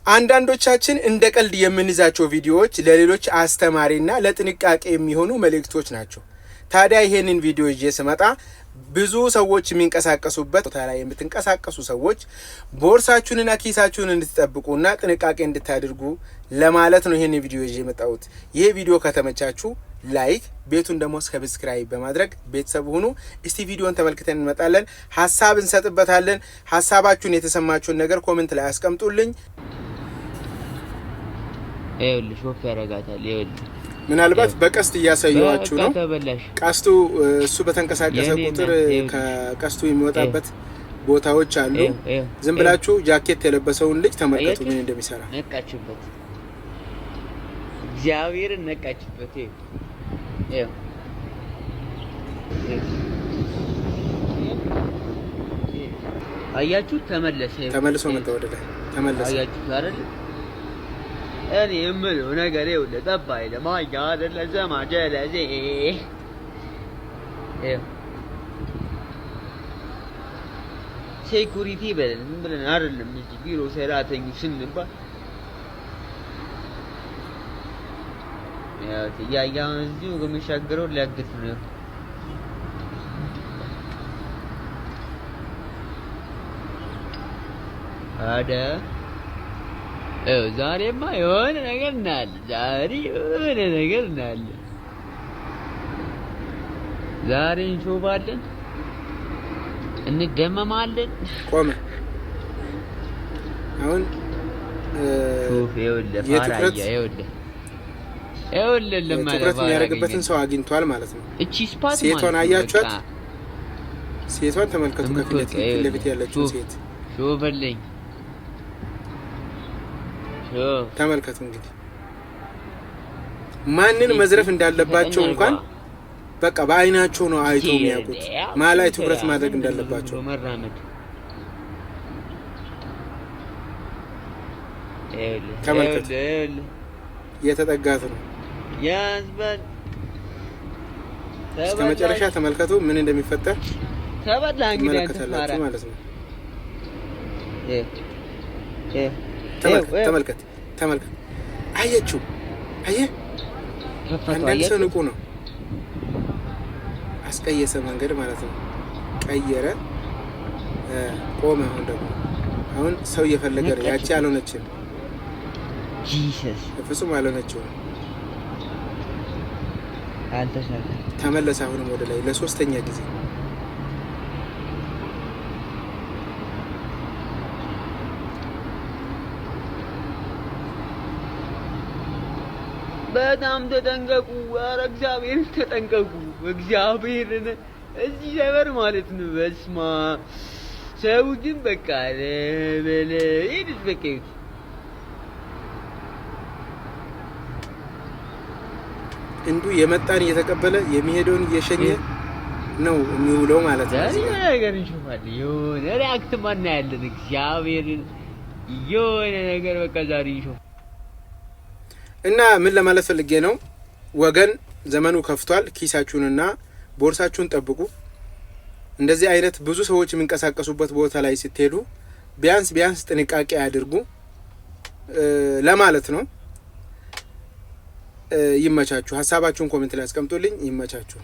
አንዳንዶቻችን እንደ ቀልድ የምንይዛቸው ቪዲዮዎች ለሌሎች አስተማሪና ለጥንቃቄ የሚሆኑ መልእክቶች ናቸው። ታዲያ ይሄንን ቪዲዮ ይዤ ስመጣ ብዙ ሰዎች የሚንቀሳቀሱበት ቦታ ላይ የምትንቀሳቀሱ ሰዎች ቦርሳችሁንና ኪሳችሁን እንድትጠብቁና ጥንቃቄ እንድታደርጉ ለማለት ነው ይሄንን ቪዲዮ ይዤ የመጣሁት። ይሄ ቪዲዮ ከተመቻችሁ like፣ ቤቱን ደግሞ subscribe በማድረግ ቤተሰብ ሁኑ። እስቲ ቪዲዮን ተመልክተን እንመጣለን። ሀሳብ እንሰጥበታለን። ሀሳባችሁን የተሰማችሁን ነገር comment ላይ አስቀምጡልኝ። ይኸውልህ ሾፍ ያደርጋታል። ይኸውልህ ምናልባት በቀስት እያሳየኋችሁ በቃ ነው። ተበላሽ። ቀስቱ እሱ በተንቀሳቀሰ የኔ ቁጥር እናት፣ ይኸውልህ። ከቀስቱ የሚወጣበት ቦታዎች አሉ። ይኸው፣ ይኸው፣ ዝም ብላችሁ ጃኬት የለበሰውን ልጅ ተመልከቱ አያችሁ? ምን እንደሚሰራ። ነቃችበት፣ እግዚአብሔርን ነቃችበት። ይኸው፣ ይኸው፣ ይኸው። አያችሁ፣ ተመለሰ። ይኸው፣ ተመልሶ ይኸው። መጣ ወደ ላይ ተመለሰ። አያችሁት አይደል? እኔ የምለው ነገር ይኸውልህ፣ ጠብ አይልም። አያ አይደለ ዘማ ጀለዜ። ይኸው security በለን ዝም ብለን አይደለም እዚህ ቢሮ ሰራተኞች ስንባል ያው እያየ አሁን እዚሁ የሚሻገረው ሊያግት ነው። አደ ይኸው ዛሬማ የሆነ ነገር እናያለን። ዛሬ የሆነ ነገር እናያለን። ዛሬ እንሾፋለን፣ እንደመማለን። ቆመ። አሁን ሹፍ ይኸውልህ፣ የትኩረት ፋራያ ይኸውልህ፣ ይኸውልህ ለማለ ትኩረት ፋራ የሚያደርግበትን አገኘን። ሰው አግኝቷል ማለት ነው። እቺ spot ሴቷን ማለት ነው። አያችኋት? በቃ ሴቷን ተመልከቱ። ከፊት የምትወጣ ለፊት ለፊት ይኸውልህ፣ ያለችውን ሹፍ ሴት ሹፍልኝ፣ ሹፍ ተመልከቱ። እንግዲህ ማንን መዝረፍ እንዳለባቸው እንኳን በቃ በአይናቸው ነው አይቶ የሚያውቁት ማ ላይ ትኩረት ማድረግ እንዳለባቸው። መራመድ። ይኸውልህ፣ ተመልከቱ። ይኸውልህ፣ ይኸውልህ፣ እየተጠጋት ነው። ያዝ በል። እስከ መጨረሻ ተመልከቱ፣ ምን እንደሚፈጠር ተበላ እንግዲህ አንተ ፋራ። ትመለከታላችሁ ማለት ነው። ይኸው፣ ይኸው፣ ተመልከት፣ ይኸው፣ ተመልከት፣ ተመልከት። አየችው፣ አየህ፣ ከፈተው፣ አንዳንድ ሰው አያችሁ? ንቁ ነው። አስቀየሰ መንገድ ማለት ነው። ቀየረ፣ ቆመ። አሁን ደግሞ አሁን ሰው እየፈለገ ነው። ያቺ አልሆነችም፣ Jesus። በፍጹም አልሆነችውም። አልተሳካም። ተመለሰ አሁንም ወደ ላይ ለሶስተኛ ጊዜ። በጣም ተጠንቀቁ። ኧረ እግዚአብሔርን ተጠንቀቁ። እግዚአብሔርን እዚህ ሰፈር ማለት ነው። በስማ ሰው ግን በቃ ለበለ ይሄድስ በቃ ይሁት። እንዱ የመጣን እየተቀበለ የሚሄደውን እየሸኘ ነው የሚውለው ማለት ነው። ዛሬ እዚህ የሆነ ጋር። ነገር እንሾፋለን። የሆነ react እናያለን። እግዚአብሔርን የሆነ ነገር በቃ ዛሬ እንሾፍ። እና ምን ለማለት ፈልጌ ነው ወገን፣ ዘመኑ ከፍቷል። ኪሳችሁንና ቦርሳችሁን ጠብቁ። እንደዚህ አይነት ብዙ ሰዎች የሚንቀሳቀሱበት ቦታ ላይ ስትሄዱ ቢያንስ ቢያንስ ጥንቃቄ አድርጉ ለማለት ነው። ይመቻችሁ። ሀሳባችሁን comment ላይ አስቀምጡልኝ። ይመቻችሁ።